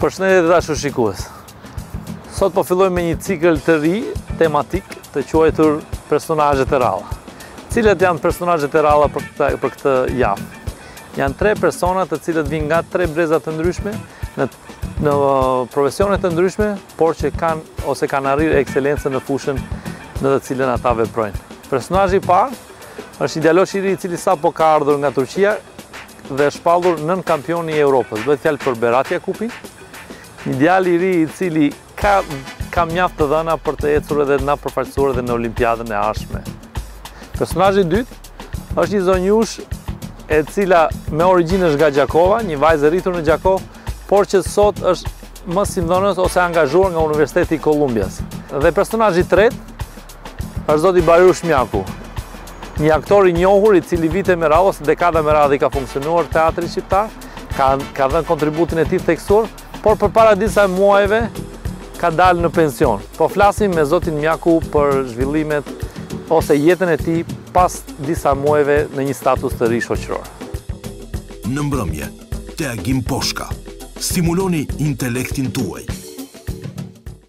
Përshëndetje të dashur shikues. Sot po fillojmë me një cikël të ri tematik të quajtur personazhet e rralla. Cilët janë personazhet e rralla për këtë për këtë javë? Janë tre persona të cilët vijnë nga tre breza të ndryshme në në profesione të ndryshme, por që kanë ose kanë arrirë ekselencën në fushën në të cilën ata veprojnë. Personazhi i parë është një djalosh i ri i cili sapo ka ardhur nga Turqia dhe është shpallur nënkampioni i Europës. Bëhet fjalë për Berat Jakupin, një djalë i ri i cili ka ka mjaft të dhëna për të ecur edhe na përfaqësuar edhe në Olimpiadën e ardhshme. Personazhi i dytë është një zonjushë e cila me origjinë është nga Gjakova, një vajzë e rritur në Gjakovë, por që sot është mësimdhënës ose angazhuar nga Universiteti i Kolumbias. Dhe personazhi i tretë është zoti Barush Mjaku, një aktor i njohur i cili vite me radhë ose dekada me radhë i ka funksionuar teatrit shqiptar, ka ka dhënë kontributin e tij të theksuar, por përpara disa muajve ka dalë në pension. Po flasim me zotin Mjaku për zhvillimet ose jetën e tij pas disa muajve në një status të ri shoqëror. Në mbrëmje, te Agim Poshka. Stimuloni intelektin tuaj.